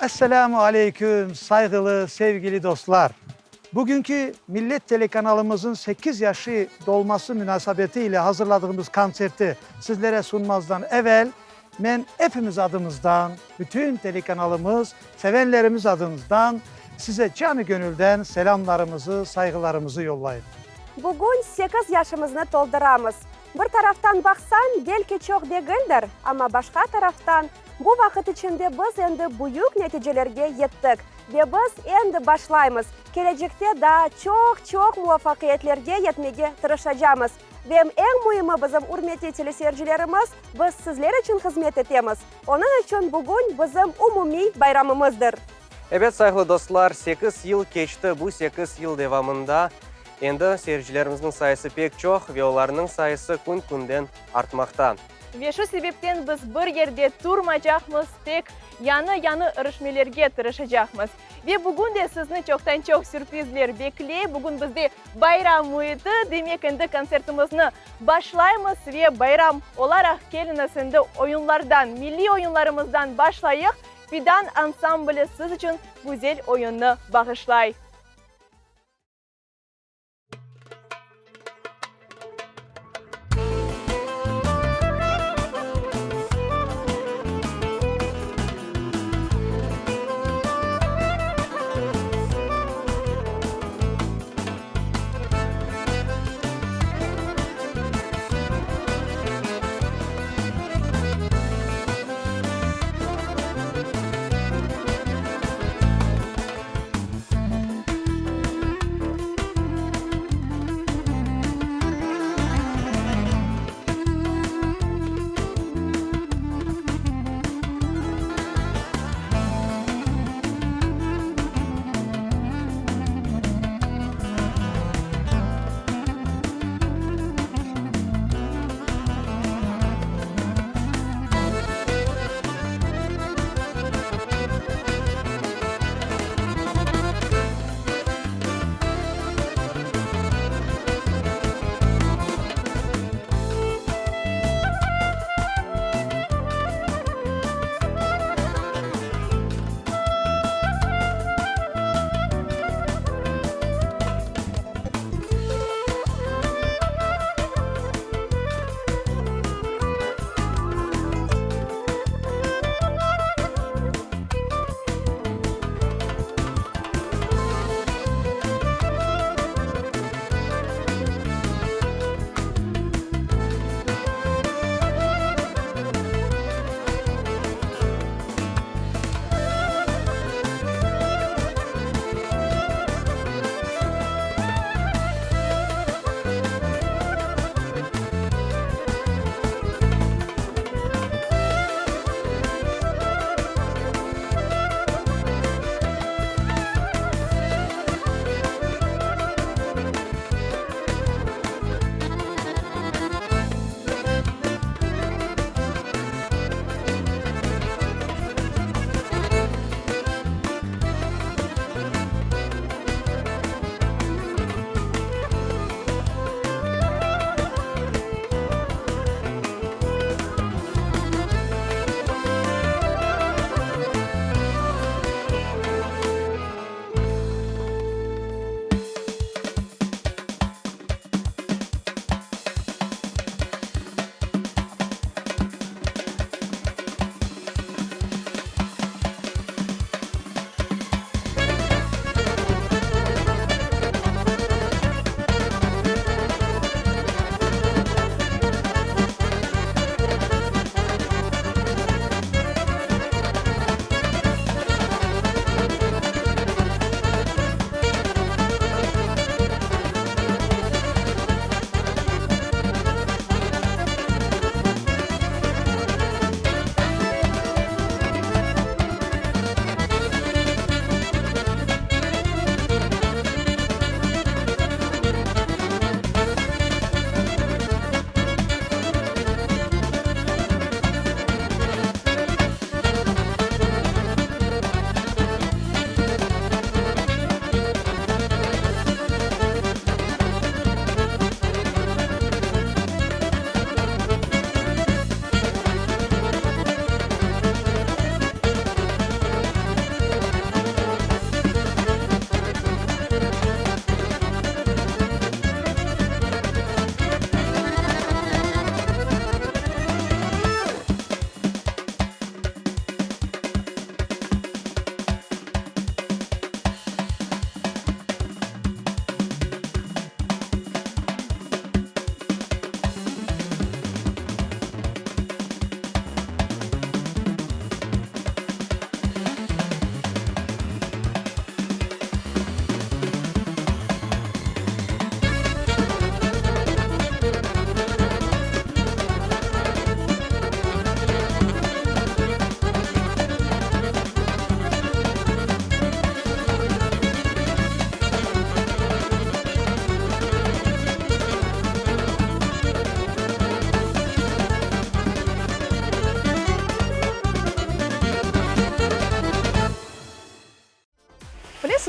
Esselamu aleyküm, sayğılı, sevgili dostlar! Bugünki Millet telekanalımızın sekiz yaşı dolması münasebeti ile hazırladığımız kontserti sizlere sunmazdan evel, men epimiz adımızdan, bütün telekanalımız sevenlerimiz adımızdan size canı gönülden selâmlarımızı, sayğılarımızı yollayım. Bugün sekiz yaşımıznı tolduramız. Bir taraftan baqsañ, belki çoq degildir, amma başqa taraftan, bu vaqıt içinde biz endi büyük neticelerge yettik ve biz endi başlaymız, kelecekte daa çoq-çoq muvafaqiyetlerge yetmege tırışacamız. Ve eñ müimi bizim ürmetli teleseyircilerimiz, biz sizler içün hızmet etemiz, onıñ içün bugün bizim umumiy bayramımızdır. Ebet, sayğılı dostlar, sekiz yıl keçti, bu sekiz yıl devamında endi seyircilerimizniñ sayısı pek çoq ve olarnıñ sayısı kün-künden artmaqta. Ve şu sebepten biz bir yerde turmacaqmız, tek yañı-yañı irişmelerge tırışacaqmız. Ve bugün de sizni çoqtan-çoq sürprizler bekley. Bugün bizde bayram müiti, demek endi kontsertimizni başlaymız ve bayram olaraq keliñiz endi oyunlardan, milliy oyunlarımızdan başlayıq. Fidan ansambli siz içün güzel oyunnı bağışlay.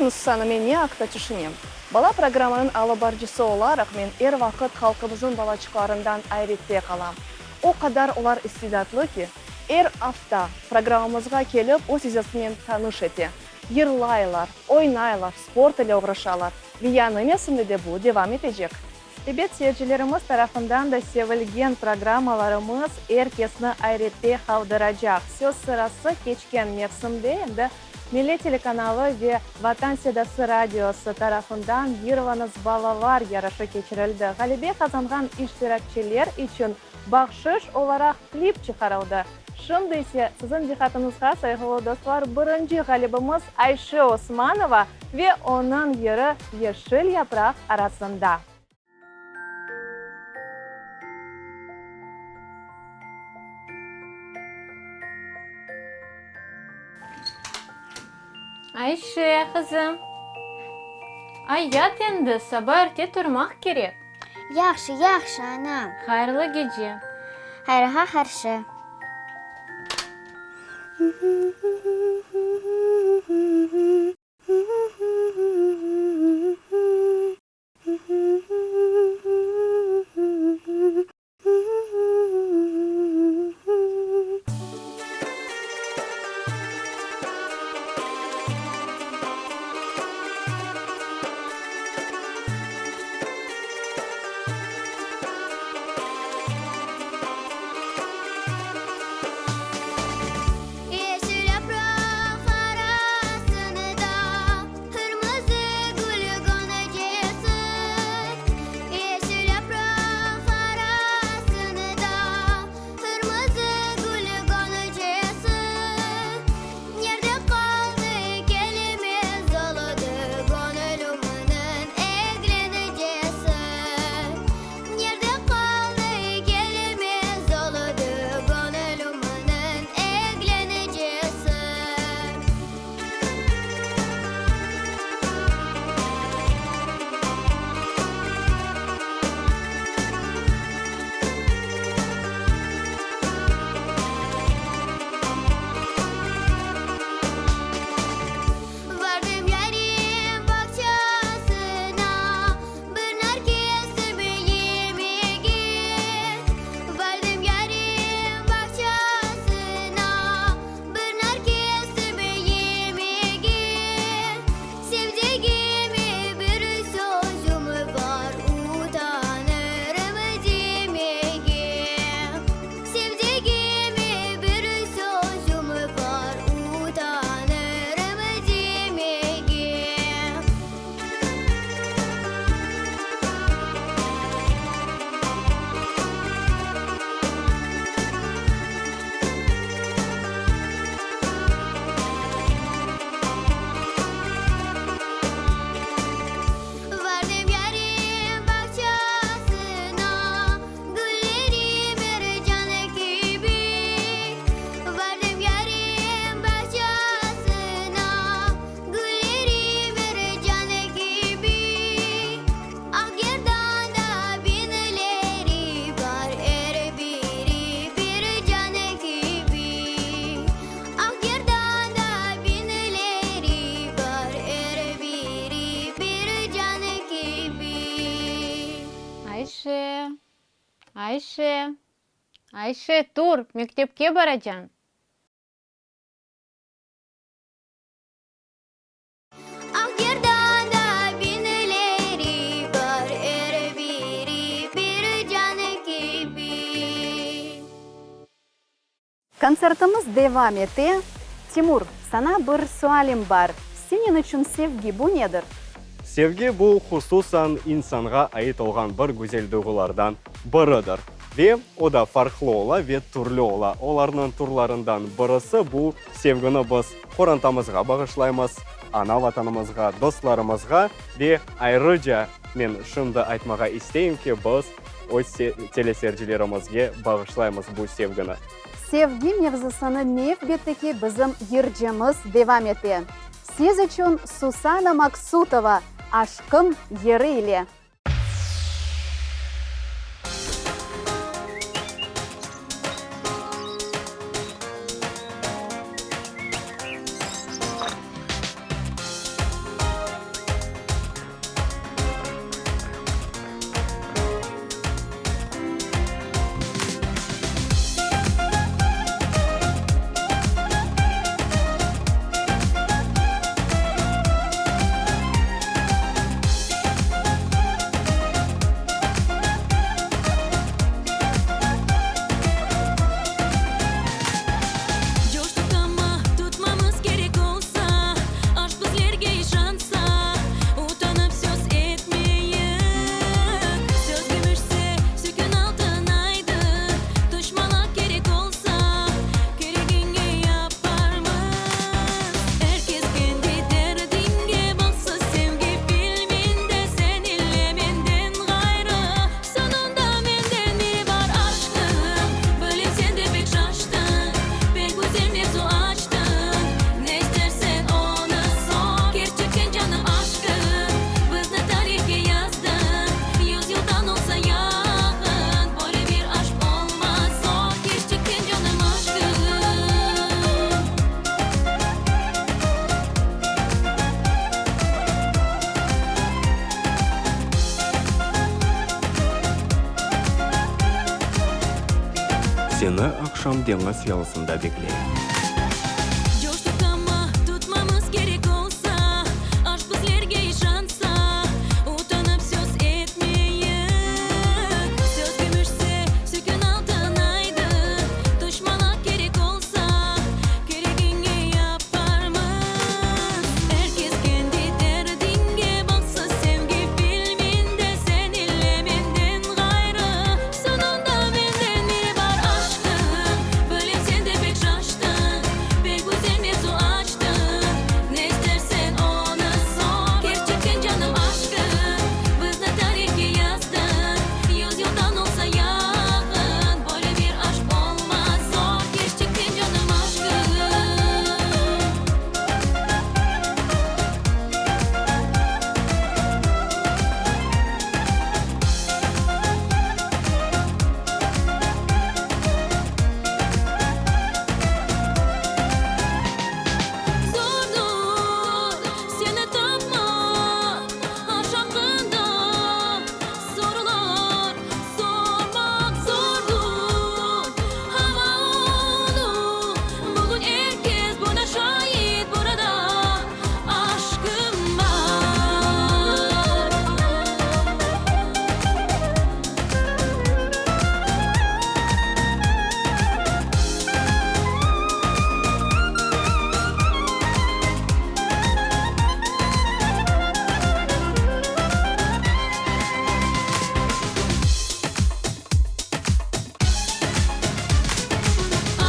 Bilesiñiz, Susana, men ne aqta tüşünem? Bala programmanıñ alıp barıcısı olaraq men er vaqıt halqımıznıñ balaçıqlarından ayrette qalam. O qadar olar istidatlı ki, er afta programmamızğa kelip öz icasınen tanış ete. Yırlaylar, oynaylar, sport ile oğraşalar ve yañı mevsimde de bu devam etecek. Ebet, seyircilerimiz tarafından da sevilgen programmalarımız er kesni ayrette qaldıracaq. Söz sırası, keçken mevsimde endi Millet telekanalı ve Vatan sedası radiosı tarafından Yırlañız, balalar yarışı keçirildi. Ğalebe qazanğan iştirakçiler içün bahşış olaraq klip çıqarıldı. Şimdi ise siziñ diqqatıñızğa, sayğılı dostlar, birinci ğalibimiz Ayşe Osmanova ve onıñ yırı Yeşil yapraq arasında. Ayşe, qızım, ay, yat endi, saba erte turmaq kerek. Yahşı, yahşı, anam. Hayırlı gece. Hayırğa qarşı. Yeşil yapraq arasında Qırmızı gül gonecesi. Yeşil yapraq arasında Qırmızı gül gonecesi. Nerde qaldı kelmez oldı Gönlümniñ eglencesi. Nerde qaldı kelmez oldı Gönlümniñ eglencesi. Vardım yarim bağçasına, Bir nar kestim yemege. Vardım yarim bağçasına, Bir nar kestim yemege. Sevdigime bir sözüm bar, Utanırım demege. Sevdigime bir sözüm bar, Utanırım demege. Vardım yarim bağçasına, Gülleri mercan kibi. Vardım yarim bağçasına, Gülleri mercan kibi. Aq gerdanda biñleri bar, Er biri bir can kibi. Aq gerdanda biñleri bar, Er biri bir can kibi. Ayşe, Ayşe, Ayşe, tur, mektepke baracañ. Aq gerdanda biñleri bar, Er biri bir can kibi. Kontsertimiz devam ete. Timur, saña bir sualim bar, seniñ içün sevgi bu nedir? Sevgi bu, hususan, insanğa ait olğan bir güzel duyğulardan biridir. Ve o da farqlı ola ve türlü ola. Olarnıñ turlarından birisi bu sevgini biz qorantamızğa bağışlaymız, ana Vatanımızğa, dostlarımızğa ve ayrıca men şimdi aytmağa isteyim ki, biz öz teleseyircilerimizge bağışlaymız bu sevgini. Sevgi mevzusını nevbetteki bizim yırcımız devam ete. Siz içün Susana Maksutova Aşqım yırı ile. Seni aqşam deñiz yalısında bekleyim. Coştıq amma tutmamız kerek olsa, Aşq bizlerge işansa, Utanıp söz etmeyik. Söz gümüşse, sükün altın aydı, Tuşmalaq kerek olsa, Keregiñi yaparmız. Er kes kendi derdinge baqsa, Sevgi filminde sen ile menden ğayrı, Soñunda menden ne bar, aşqım? Bilem, sen de pek şaştıñ, Pek güzel mevzu açtıñ, Ne istersen onı sor. Kerçekten canım aşqım, Bizni tarihke yazdıñ, Yüz yıldan olsa yaqın, Böyle bir aşq olmaz zor. Kerçekten canım aşqım. Zordur seni tapmaq, Aşq aqqında sorular sormaq zordur, Amma onı bugün er kes buna şait, burada aşqım bar.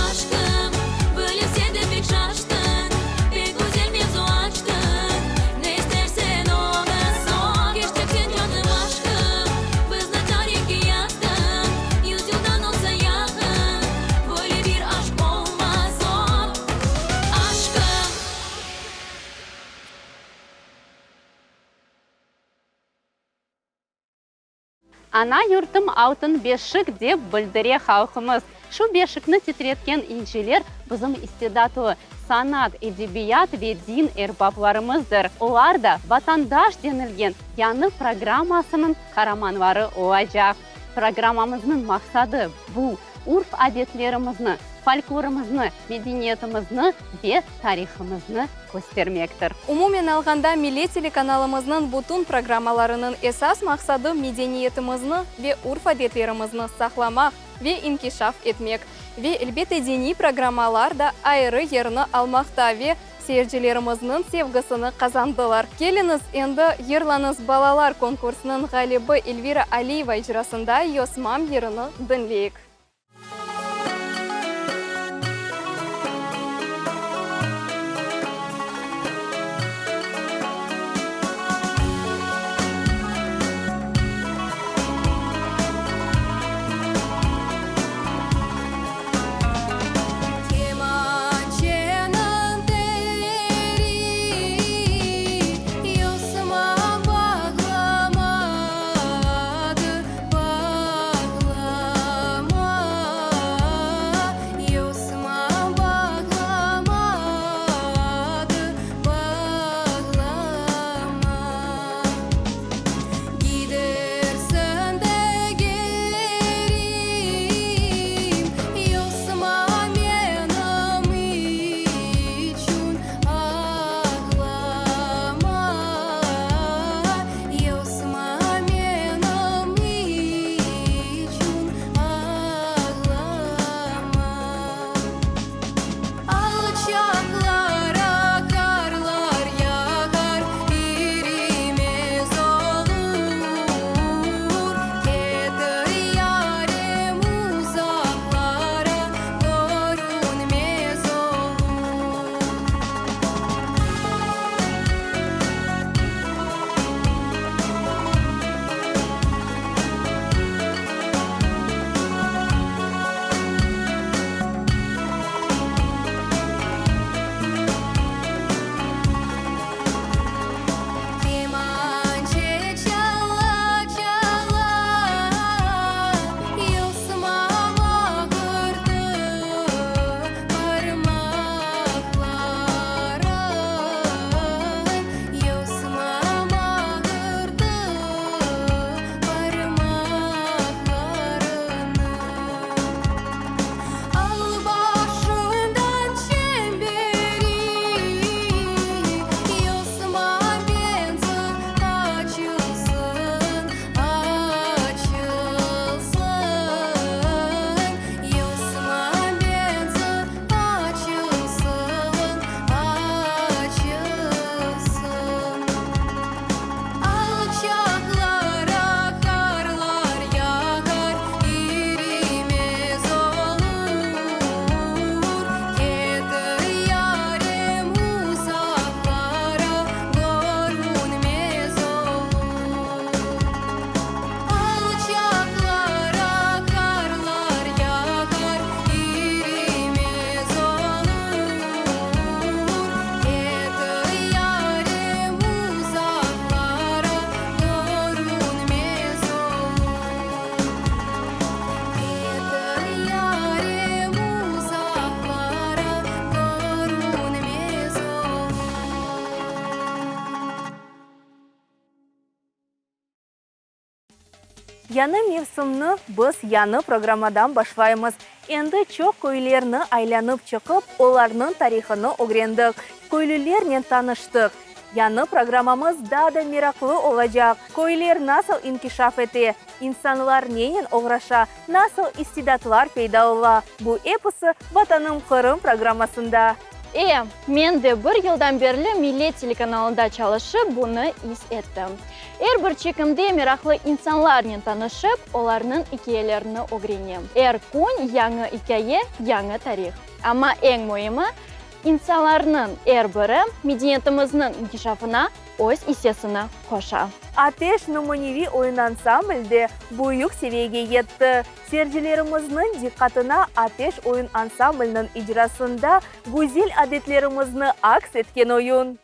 Aşqım, bilem sen de pek şaştıñ, Pek güzel mevzu açtıñ, Ne istersen onı sor. Kerçekten canım aşqım, Bizni tarihke yazdıñ, Yüz yıldan olsa yaqın, Böyle bir aşq olmaz zor. Aşqım. Ana yurtum altın beşik dep bildire halqımız. Şu beşikni titretken inciler bizim istidatlı sanat, edebiyat ve din erbaplarımızdır. Olar da Vatandaş denilgen yañı programmasınıñ qaramanları olacaq. Programmamıznıñ maqsadı, bu, urf-adetlerimizni, folklorımıznı, medeniyetimizni ve tarihımıznı köstermektir. Umumen alğanda, Millet telekanalımıznıñ bütün programmalarınıñ esas maqsadı medeniyetimizni ve urf-adetlerimizni saqlamaq ve inkişaf etmek. Ve, elbette, diniy programmalar da ayrı yerni almaqta ve seyircilerimizniñ sevgisini qazandılar. Keliñiz, endi Yırlañız, balalar konkursınıñ ğalibi Elvira Aliyeva icrasında Yosmam yırını diñleyik. Kemaçeniñ teli yosma bağlamadı, bağlamadı. Yañı mevsimni biz yañı programmadan başlaymız. Endi çoq köylerni aylanıp çıqıp, olarnıñ tarihını ögrendik, köylülernen tanıştıq. Yañı programmamız daa da meraqlı olacaq, köyler nasıl inkişaf ete, insanlar nenen oğraşa, nasıl istidatlar peyda ola, bu episi Vatanım Qırım programmasında. E, men de bir yıldan berli Millet telekanalında çalışıp, bunı is ettim. Er bir çekimde meraqlı insanlarnen tanışıp, olarnıñ ikâyelerini ögrenem. Er kün yañı ikâye, yañı tarih. Amma eñ müimi, insanlarnıñ er biri medeniyetimizniñ inkişafına öz issesini qoşa. Ateş numuneviy oyun ansambl de büyük seviyege yetti. Seyircilerimizniñ diqqatına Ateş oyun ansamblniñ icrasında güzel adetlerimizni aks etken oyun.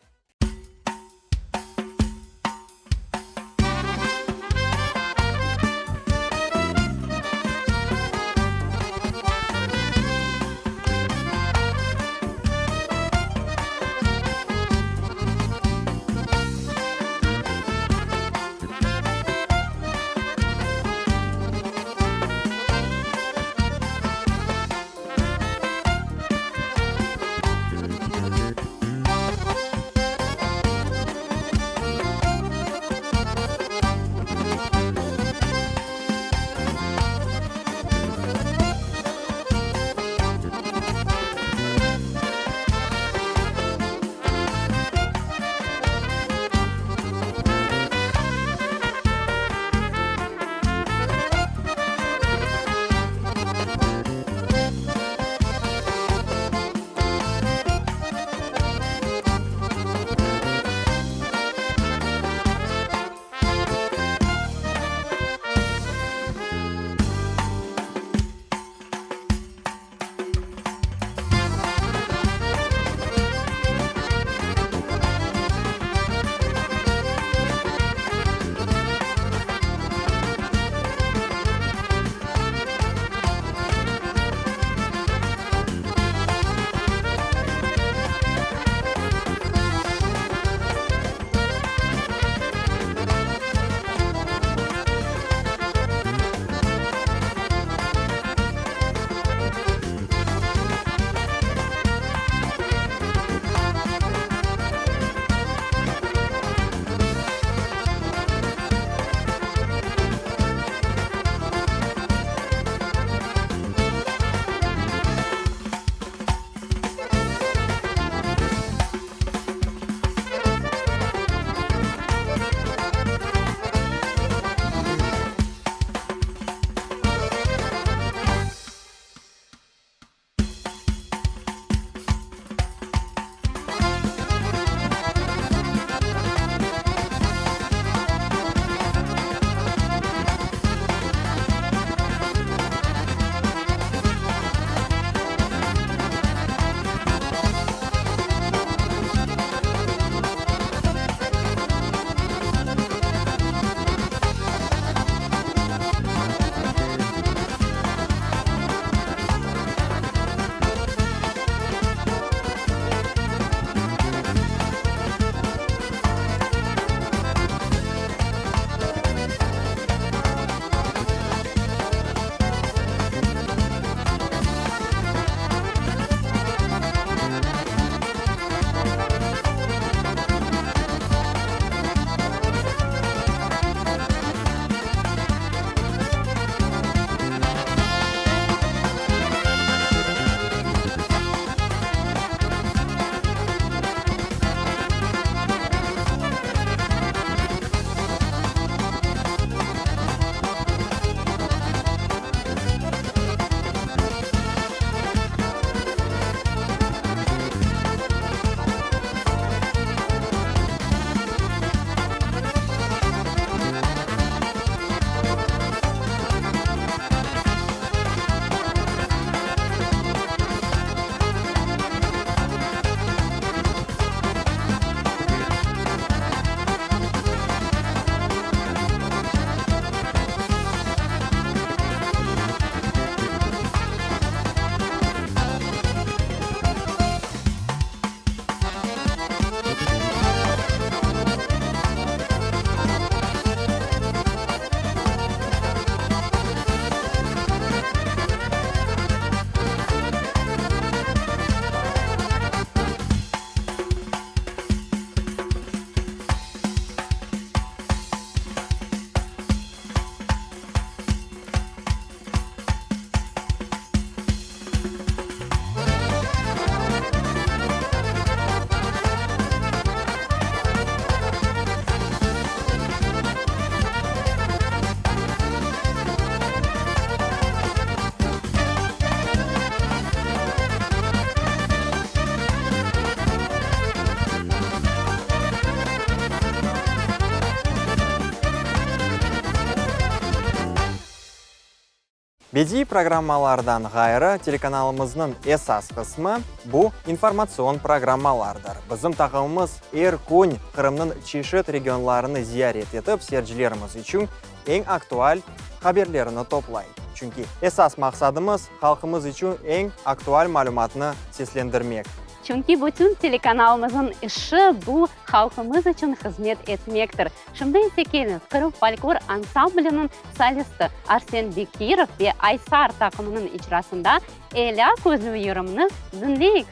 Bediiy programmalardan ğayrı, telekanalımıznıñ esas qısmı, bu informatsion programmalardır. Bizim taqımımız er kün Qırımnıñ çeşit regionlarını ziyaret etip, seyircilerimiz içün eñ aktual haberlerini toplay. Çünki esas maqsadımız, halqımız içün eñ aktual malümatnı seslendirmek. Çünki bütün telekanalımıznıñ işi bu, halqımız içün hızmet etmektir. Şimdi ise keliñiz, Qırım folklor ansambliniñ solisti Arsen Bekirov ve Aysar taqımınıñ icrasında Elâ közlü yırımnı diñleyik.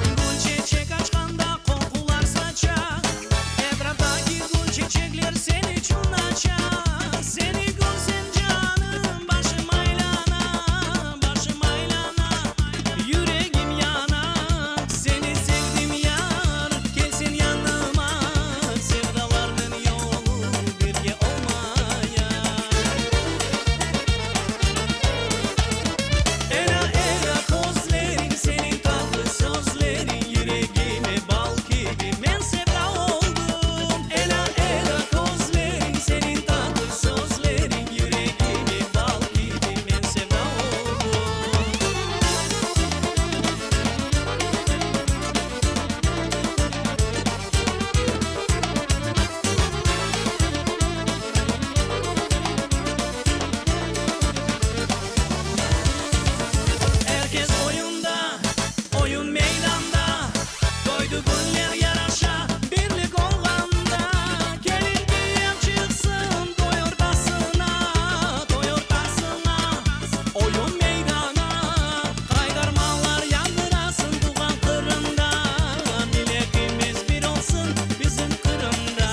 Gül çeçek açqanda qoqular saça, Etraftaki gül çeçekler sen içün aça. Seni körsem canım, başım aylana, Başım aylana, yüregim yana. Seni sevdim yar, kel sen yanıma, Sevdalarnıñ yolu birge olmaya. Elâ, elâ, közleriñ, seniñ tatlı sözleriñ Yüregime bal kibi, men sevda oldım. Elâ, elâ, közleriñ, seniñ tatlı sözleriñ Yüregime bal kibi, men sevda oldım. Er kes oyunda, oyun meydanda, Toy-dügünler yaraşa birlik olğanda. Kelin kiyev çıqsın toy ortasına, Toy ortasına, oyun meydana. Qaytarmalar yañğırasın tuvğan Qırımda, Milletimiz bir olsun bizim Qırımda.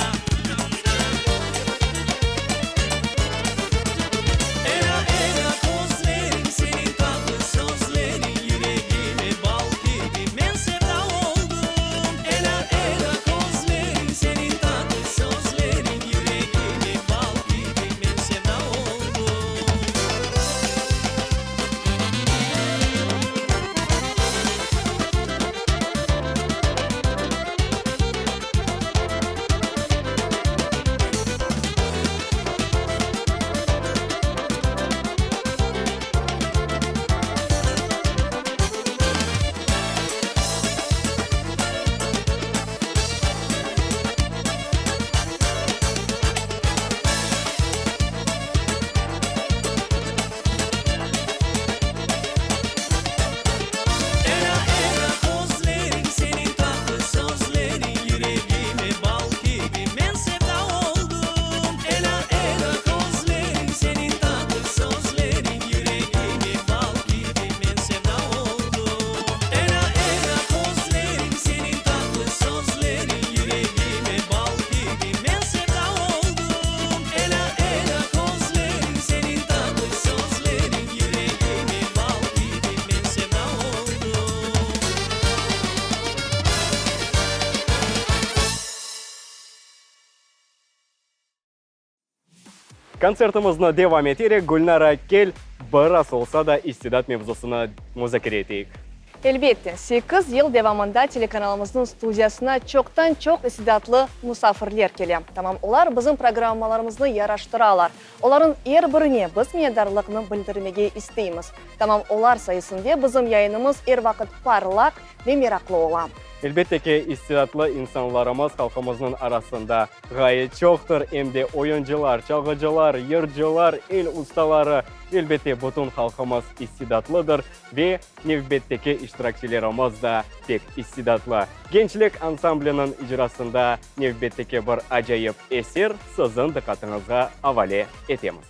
Elâ, elâ, közleriñ, seniñ tatlı sözleriñ Yüregime bal kibi, men sevda oldım. Elâ, elâ, közleriñ, seniñ tatlı sözleriñ Yüregime bal kibi, men sevda oldım. Elâ, elâ, közleriñ, seniñ tatlı sözleriñ Yüregime bal kibi, men sevda oldım. Elâ, elâ, közleriñ, seniñ tatlı sözleriñ Yüregime bal kibi, men sevda oldım. Elâ, elâ, közleriñ, seniñ tatlı sözleriñ Yüregime bal kibi, men sevda oldım. Elâ, elâ, közleriñ, seniñ tatlı sözleriñ Yüregime bal kibi, men sevda oldım. Kontsertimizni devam eterek, Gülnara, kel, biraz olsa da istidat mevzusını muzakere eteyik. Elbette, sekiz yıl devamında telekanalımıznıñ studiyasına çoqtan-çoq istidatlı musafirler kele. Tamam olar bizim programmalarımıznı yaraştıralar. Olarnıñ er birine biz minnetdarlıqnı bildirmege isteymiz. Tamam olar sayesinde bizim yayınımız er vaqıt parlaq ve meraqlı ola. Elbette ki, istidatlı insanlarımız halqımıznıñ arasında ğayet çoqtır, em de oyuncılar, çalğıcılar, yırcılar, el ustaları, elbette, bütün halqımız istidatlıdır ve nevbetteki iştirakçilerimiz da pek istidatlı. Gençlik ansambliniñ icrasında nevbetteki bir acayip eser siziñ diqqatıñızğa avale etemiz.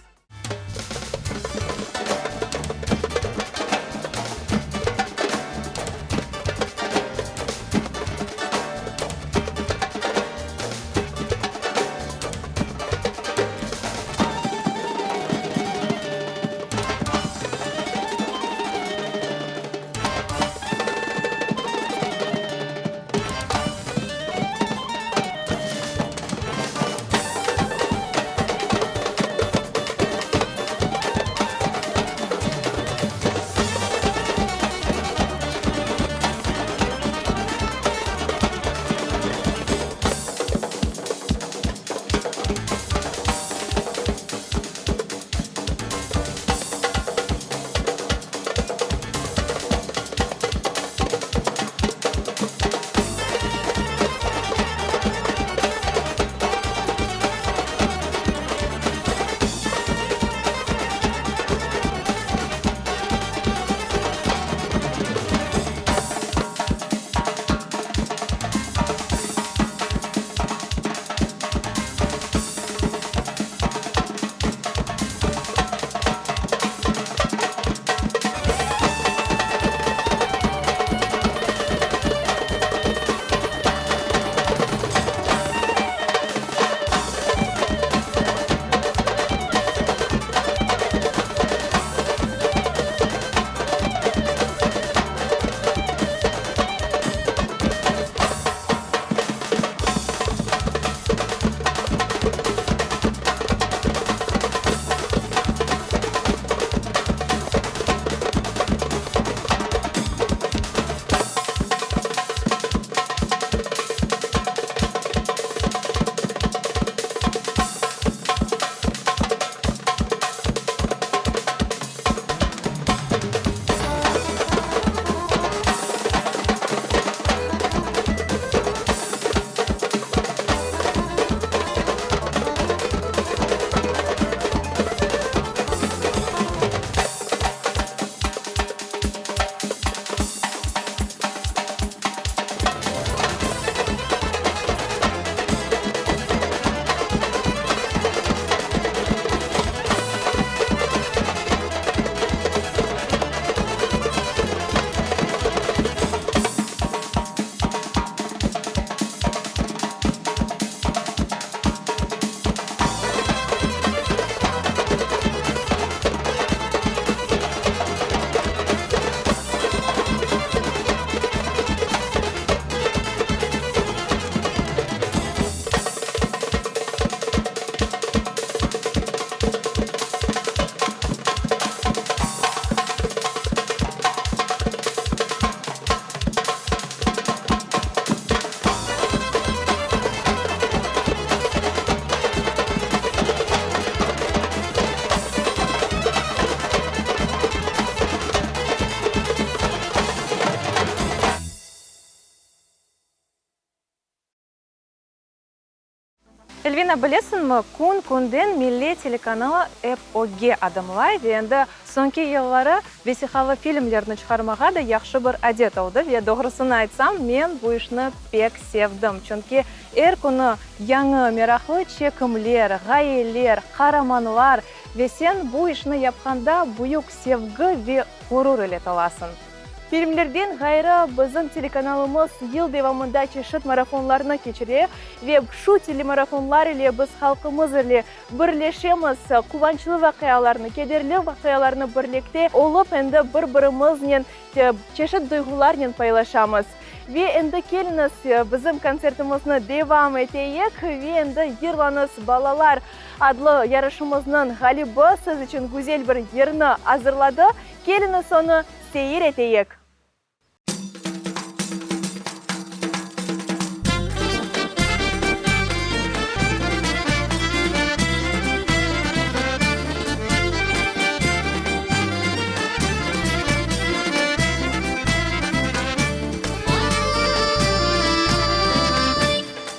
Elina, bilesiñmi, kün-künden Millet telekanalı ep ögge adımlay ve endi soñki yılları vesiqalı filmlerni çıqarmağa da yahşı bir adet oldı ve doğrusını aytsam, men bu işni pek sevdim, çünki er künü yañı meraqlı çekimler, ğayeler, qaramanlar ve sen bu işni yapqanda büyük sevgi ve ğurur ile tolasıñ. Filmlerden ğayrı, bizim telekanalımız yıl devamında çeşit marafonlarnı keçire ve şu telemarafonlar ile biz halqımız ile birleşemiz, quvançlı vaqialarnı, kederli vaqialarnı birlikte olıp endi bir-birimiznen çeşit duyğularnen paylaşamız. Ve endi keliñiz, bizim kontsertimizni devam eteyik ve endi Yırlañız, balalar adlı yarışımıznıñ ğalibi siz içün güzel bir yırnı azırladı. Keliñiz onı seyir eteyik.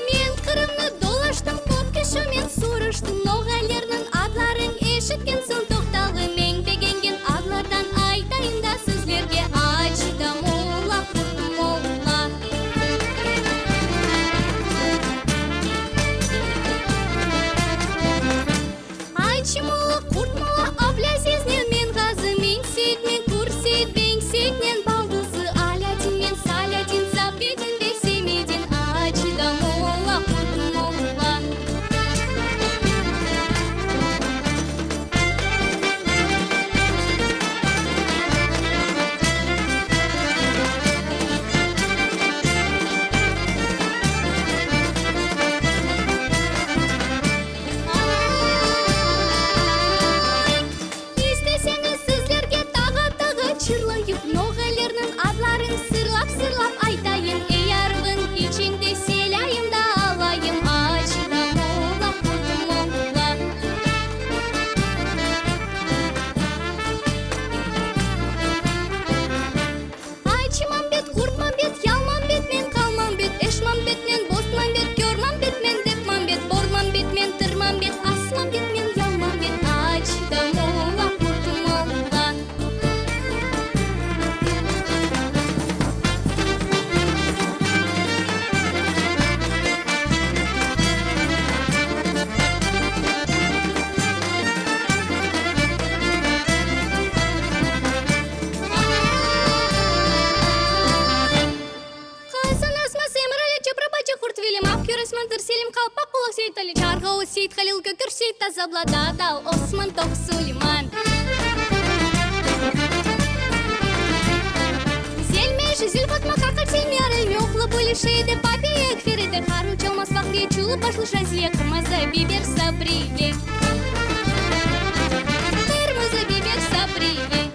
Men Qırımnı dolaştım, köp kişimen sorıştım, Noğaylarnıñ adların eşitken soñ toqtalım, Eñ begengen adlardan aytayım da sizlerge, Aç da molla, qurt molla. Aytşı molla, qurt molla, Ablâziznen men ğazı, Men Seyitmen, Kür Seyit, Beñ Seyitnen baldızı, Alâdinmen, Salâdin, Zabedin ve Semedin, Aytşı da molla, qurt molla. İsteseñiz sizlerge tağa-tağa çırlayıp, Noğaylarnıñ adların sırlap-sırlap aytayım, Ey arvın içinde selâyım da alayım, Aç da molla, qurt molla. Ayçımambet, Qurtmambet, Yalmambet men, Qalmambet, Eşmambet men, Bostmambet, Körmambet men, Depmambet, Bormambet men, Tırmambet, Asmambet men, Yalmambet, Aç da molla, Qurt molla. Hasan Asma Semirali Çapra Bacı Qurtveli Mavkür Osman Tır Selim Qalpaq Qulaq Seyitali Çarğavul Seyithalil Kökür Seyitaz Abla Dada Osman Toq Suleyman Zelme Jüzül Fatma Qaqır Selmi Arelmi Oqlı Bölü Şeyde Papiye Feride Haru Çalmaz Fahriye Çulı Başlı Şaziye Qırmızı Biber Sabriye Qırmızı Biber Sabriye.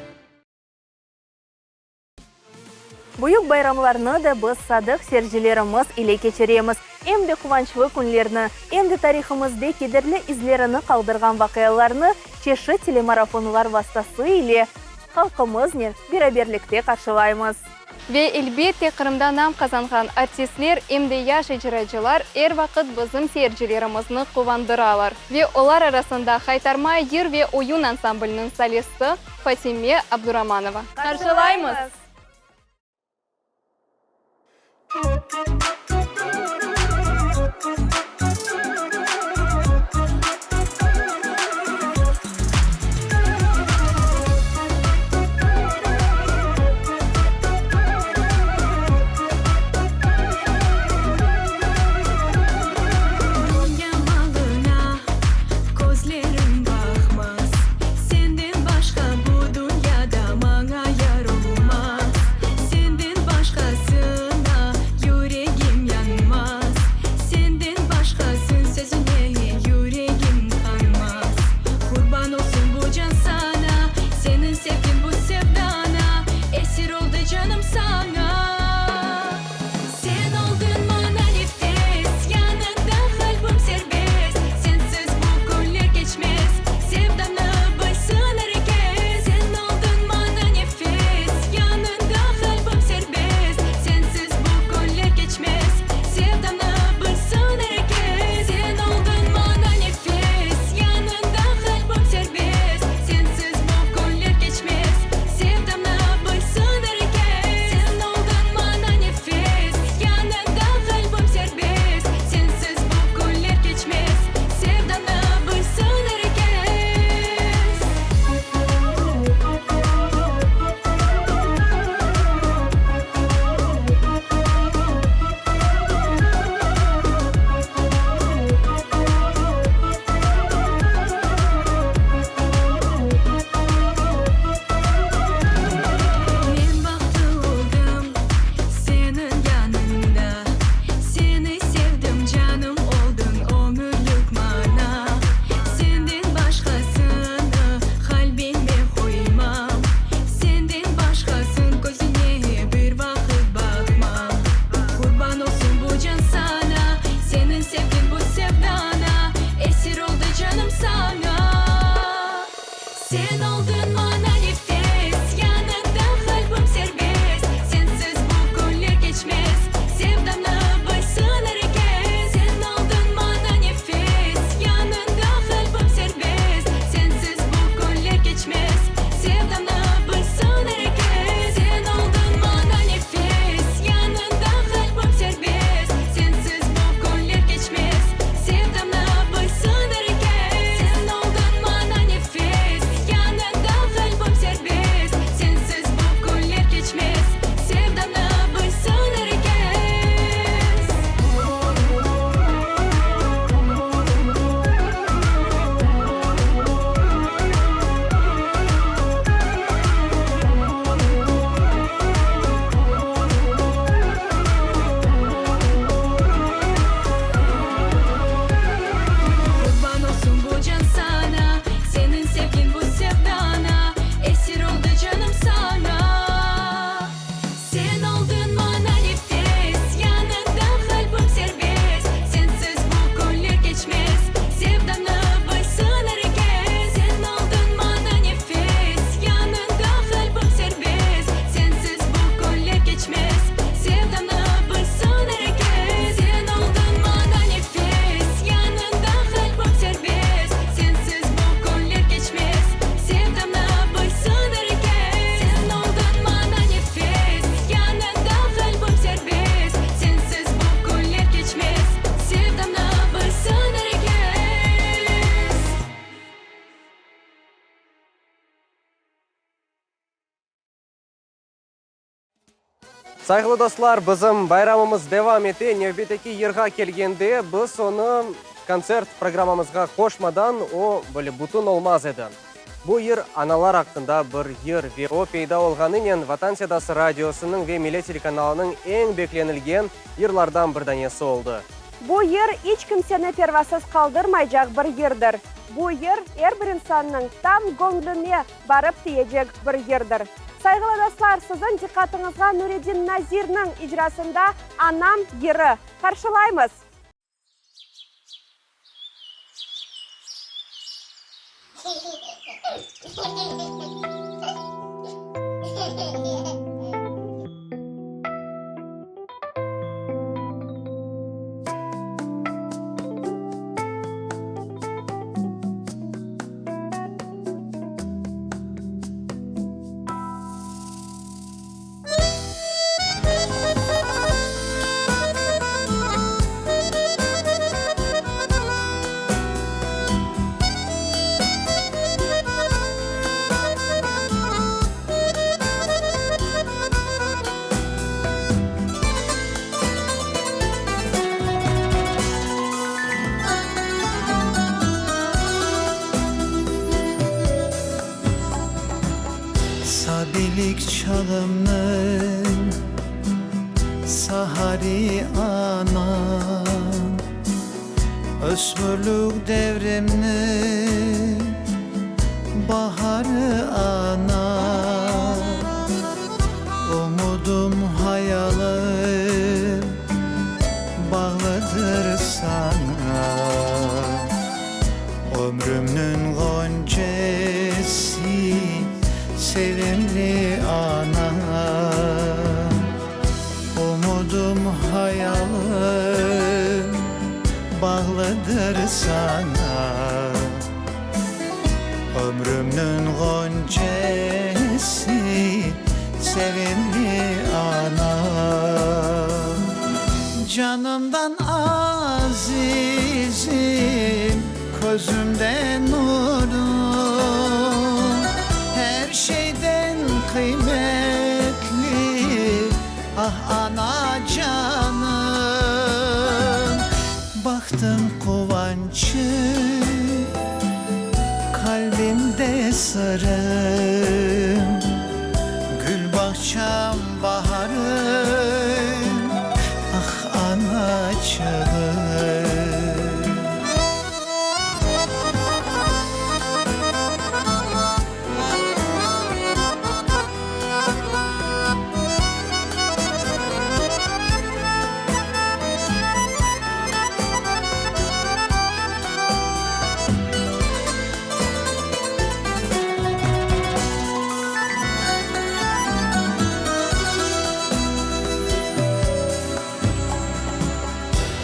Büyük bayramlarnı da biz sadıq seyircilerimiz ile keçiremiz. Em de quvançlı künlerni, em de tarihımızde kederli izlerini qaldırğan vaqialarnı çeşit telemarafonlar vastası ile halqımıznen beraberlikte qarşılaymız. Ve, elbette, Qırımda nam qazanğan artistler, em de yaş icracılar er vaqıt bizim seyircilerimizni quvandıralar. Ve olar arasında Haytarma yır ve oyun ansambliniñ solisti Fatime Abduramanova. Qarşılaymız! Dünya malına közlerim baqmaz, Senden başqa bu dünyada maña yar olmaz, Senden başqasına yüregim. Sayğılı dostlar, bizim bayramımız devam ete. Nevbetteki yırğa kelgende, biz onı kontsert programmamızğa qoşmadan, o, böyle bütün olmaz edi. Bu yır analar aqqında bir yır ve o peyda olğanınen Vatan sedası radiosınıñ ve Millet telekanalınıñ eñ beklenilgen yırlardan bir danesi oldı. Bu yır iç kimseni pervasız qaldırmaycaq bir yırdır. Bu yır er bir insannıñ tam göñlüne barıp tiyecek bir yırdır. Sayğılı dostlar, siziñ diqqatıñızğa Nureddin Nazirniñ icrasında Anam yırı. Qarşılaymız! Sabilik çağımnıñ sahari anam, Ösmürlük devrimniñ baharı anam, Umudım, hayalım bağlıdır saña. Ömrümniñ ğoncesi, sevimli anam. Umudım, hayalım bağlıdır saña. Ömrümniñ ğoncesi, sevimli anam. Canımdan azizim, közümden nurum, Her şeyden qıymetli, ah, ana canım. Bahtım, quvançım, qalbimde sırım, Gül bağçam, baharım, ah, anaçığım.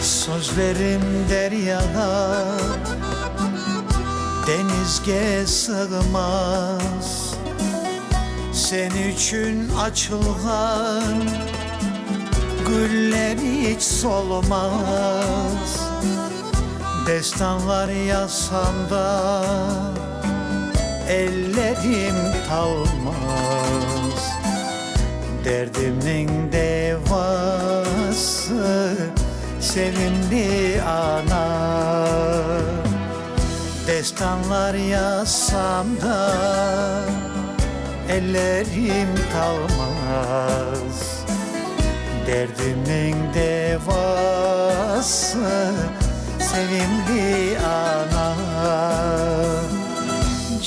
Sözlerim deryağa, denizge sığmaz, Sen içün açılğan güller iç solmaz. Destanlar yazsam da, ellerim talmaz. Derdimniñ devası, sevimli ana. Destanlar yazsam da, ellerim talmaz. Derdimniñ devası, sevimli ana.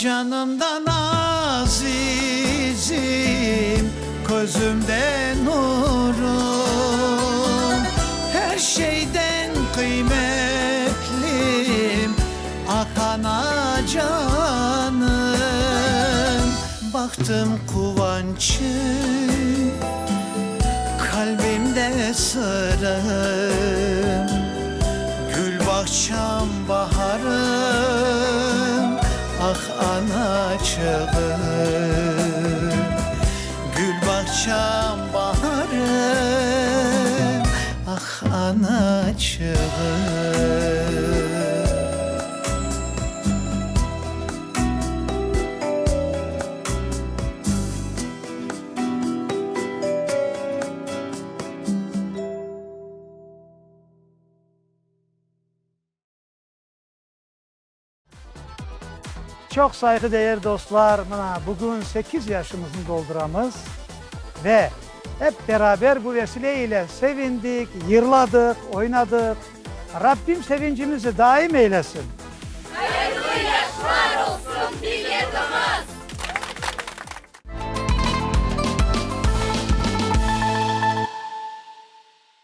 Canımdan azizim, közümde nurum, Her şeyden qıymetlim, ah, ana canım. Bahtım, quvançım, qalbimde sırım, Gül bağçam, baharım, ah, anaçığım. Gül bağçam, baharım, ah, anaçığım. Çoq sayğıdeger dostlar, mına, bugün sekiz yaşımıznı dolduramız ve ep beraber bu vesile ile sevindik, yırladıq, oynadıq. Rabbim sevincimizi daim eylesin!